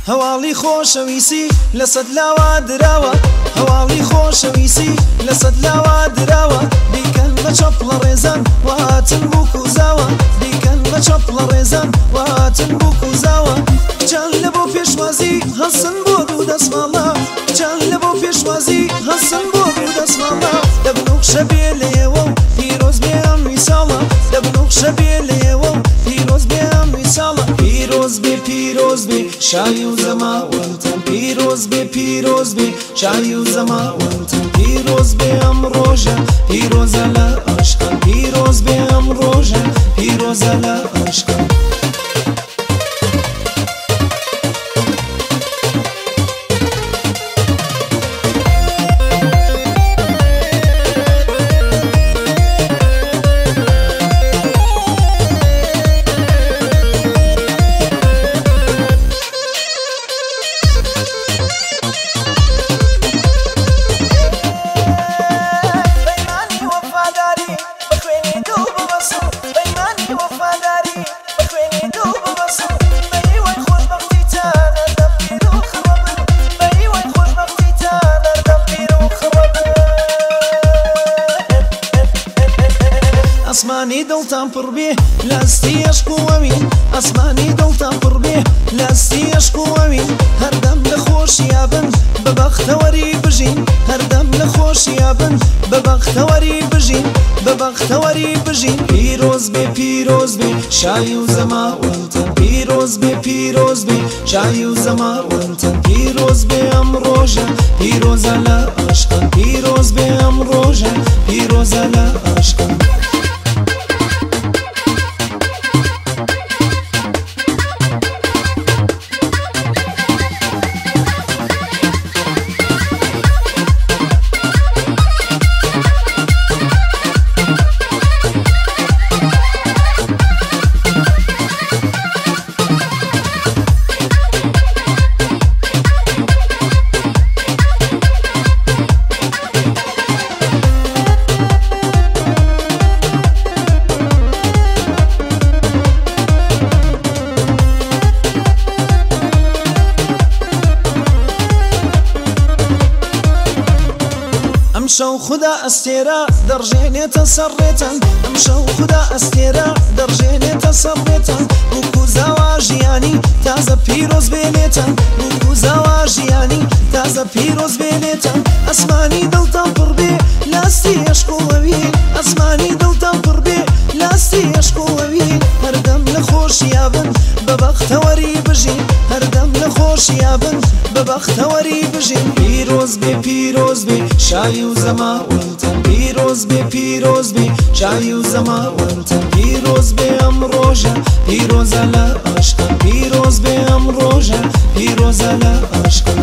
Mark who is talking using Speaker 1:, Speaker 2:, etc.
Speaker 1: هەواڵی خۆشەویستی لە سەد لاوە دراوە، هەواڵی خۆشەویستی لە سەد لاوە دراوە، بیکەن بە چەپڵە ڕێزان وهاتن بوو کوزاوە، بیکەن بە چەپڵە ڕێزان وهاتن بوو کوزاوە. کچان لە بۆ پێشوازی هەسن بۆ دوو دەسماڵە، کچان لە بۆ پێشوازی هەسن بۆ دوو دەسماڵە. دەبن و خشە بێ لێوە و پیرۆز بێ ئەم ویساڵە، دەبن و خشە بێ لێوە و پیرۆز بێ ئەم ویساڵە. پیرۆز بێ پیرۆز بێ شای و زەماوەندتان، پیرۆز بێ پیرۆز بێ شای و زەماوەندتان، پیرۆز بێ ئەم ڕۆژە پیرۆزە لە عاشقان، پیرۆز بێ ئەم ڕۆژە پیرۆزە لە عاشقان. ئەسمانی دڵتان پڕ بێ لەستی عەشق و ئەوین، ئەسمانی دڵتان پڕ بێ لەستی عەشق و ئەوین، هەردەم لە خۆشیا بن بە بەختەوەری بژین، هەردەم لە خۆشیا بن بە بەختەوەری بژین، بە بەختەوەری بژین. پیرۆز بێ پیرۆز بێ شای و زەماوەندتان، پیرۆز بێ پیرۆز بێ شای و زەماوەندتان، پیرۆز بێ ئەم ڕۆژە پیرۆزە لە عاشقان، پیرۆز بێ ئەم ڕۆژە پیرۆزە لە عاشقان. ئەمشەو خودا ئەستێرە دەڕژێنێتە سەر ڕێتان، ئەمشەو خودا ئەستێرە دەڕژێنێتە سەر ڕێتان، بووک و زاوا ژیانی تازە پیرۆز بێنێتان، بووک و زاوا ژیانی تازە پیرۆز بێنێتان. ئەسمانی دڵتان پڕ بێ لاستی عەشق و ئەوین، ئەسمانی دڵتان پڕ بێ لاستی عەشق و ئەوین، هەردەم لە خۆشیا بن بە بەختەوەری بژین، هەردەم لە خۆشیا بن بە بەختەوەری بژین. پیرۆز بێ پیرۆز بێ شای و زەماوەندتان، پیرۆز بێ پیرۆز بێ شای و زەماوەندتان، پیرۆز بێ ئەم ڕۆژە پیرۆزە لە عاشقان، پیرۆز بێ ئەم ڕۆژە پیرۆزە لە عاشقان.